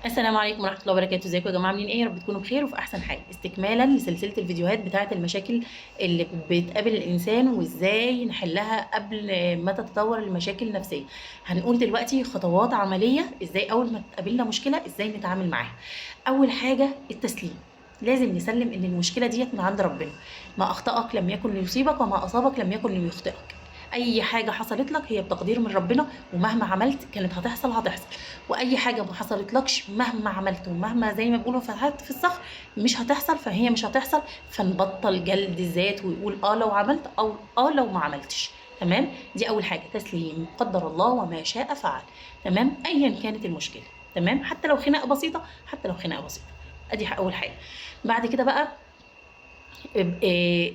السلام عليكم ورحمة الله وبركاته. ازيكم يا جماعة؟ عاملين ايه؟ يا رب تكونوا بخير وفي احسن حال. استكمالا لسلسلة الفيديوهات بتاعه المشاكل اللي بتقابل الانسان وازاي نحلها قبل ما تتطور المشاكل النفسية، هنقول دلوقتي خطوات عملية ازاي اول ما تقابلنا مشكلة ازاي نتعامل معاها. اول حاجة التسليم، لازم نسلم ان المشكلة ديت من عند ربنا. ما اخطأك لم يكن ليصيبك وما اصابك لم يكن ليخطئك. اي حاجة حصلت لك هي بتقدير من ربنا، ومهما عملت كانت هتحصل هتحصل، واي حاجة ما حصلتلكش مهما عملت ومهما زي ما بيقولوا فتحت في الصخر مش هتحصل، فهي مش هتحصل. فنبطل جلد الذات ويقول لو عملت او لو ما عملتش. تمام؟ دي اول حاجة، تسليم، قدر الله وما شاء فعل. تمام؟ ايا كانت المشكلة. تمام؟ حتى لو خناقه بسيطة، حتى لو خناقه بسيطة. ادي اول حاجة. بعد كده بقى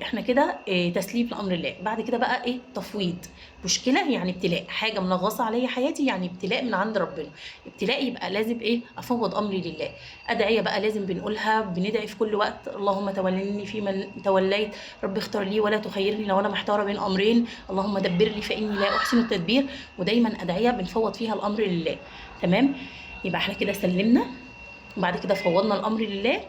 احنا كده تسليم لامر الله. بعد كده بقى ايه؟ تفويض. مشكلة يعني ابتلاء، حاجة منغصه عليا حياتي يعني ابتلاء من عند ربنا. ابتلاء يبقى لازم ايه؟ افوض امري لله. ادعية بقى لازم بنقولها، بندعي في كل وقت، اللهم تولني في من توليت، رب اختار لي ولا تخيرني لو انا محتارة بين امرين، اللهم دبر لي فاني لا احسن التدبير. ودايما ادعية بنفوض فيها الامر لله. تمام؟ يبقى احنا كده سلمنا، وبعد كده فوضنا الامر لله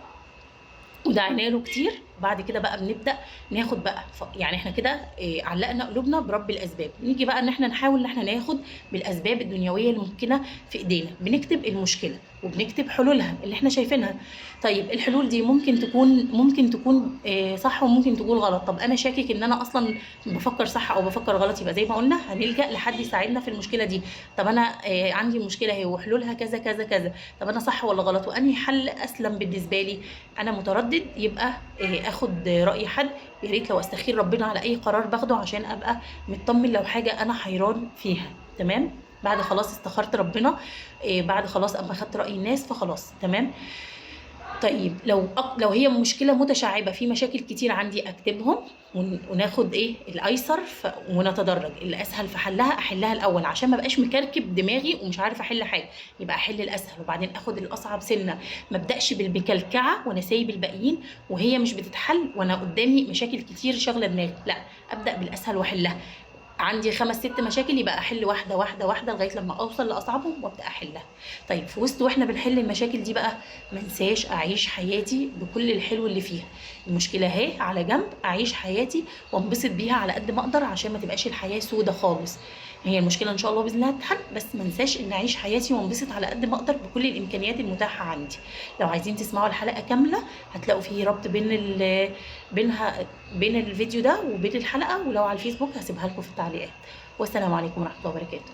ودعينا له كتير. بعد كده بقى بنبدا ناخد بقى يعني احنا كده علقنا قلوبنا برب الاسباب. نيجي بقى ان احنا نحاول ان احنا ناخد بالاسباب الدنيوية الممكنة في ايدينا. بنكتب المشكلة وبنكتب حلولها اللي احنا شايفينها. طيب الحلول دي ممكن تكون صح وممكن تكون غلط. طب انا شاكك ان انا اصلا بفكر صح او بفكر غلط، يبقى زي ما قلنا هنلجأ لحد يساعدنا في المشكلة دي. طب انا عندي مشكلة اهي وحلولها كذا كذا كذا، طب انا صح ولا غلط؟ وانهي حل اسلم بالنسبة لي؟ انا متردد، يبقى اخد راي حد. يا ريت لو استخير ربنا على اي قرار باخده عشان ابقى مطمن لو حاجة انا حيران فيها. تمام؟ بعد خلاص استخرت ربنا، بعد خلاص اما خدت راي الناس فخلاص. تمام؟ طيب لو هي مشكلة متشعبة، في مشاكل كتير عندي، اكتبهم وناخد ايه الايسر ونتدرج، الاسهل في حلها احلها الاول عشان ما بقاش مكركب دماغي ومش عارفه احل حاجة. يبقى احل الاسهل وبعدين اخد الاصعب سنة، ما ابداش بالمكلكعه وانا سايب الباقيين وهي مش بتتحل وانا قدامي مشاكل كتير شاغله دماغي. لا، ابدا بالاسهل واحلها. عندي 5 6 مشاكل يبقى احل واحدة واحدة واحدة لغاية لما اوصل لاصعبهم وابدا احلها. طيب في وسط واحنا بنحل المشاكل دي بقى ما انساش اعيش حياتي بكل الحلو اللي فيها. المشكلة اهي على جنب، اعيش حياتي وانبسط بيها على قد ما اقدر عشان ما تبقاش الحياة سودة خالص. هي المشكلة ان شاء الله باذن الله هتتحل، بس ما انساش ان اعيش حياتي وانبسط على قد ما اقدر بكل الامكانيات المتاحة عندي. لو عايزين تسمعوا الحلقة كاملة هتلاقوا فيه ربط بين الفيديو ده وبين الحلقة، ولو على الفيسبوك هسيبها لكم في التعليقات. والسلام عليكم ورحمة الله وبركاته.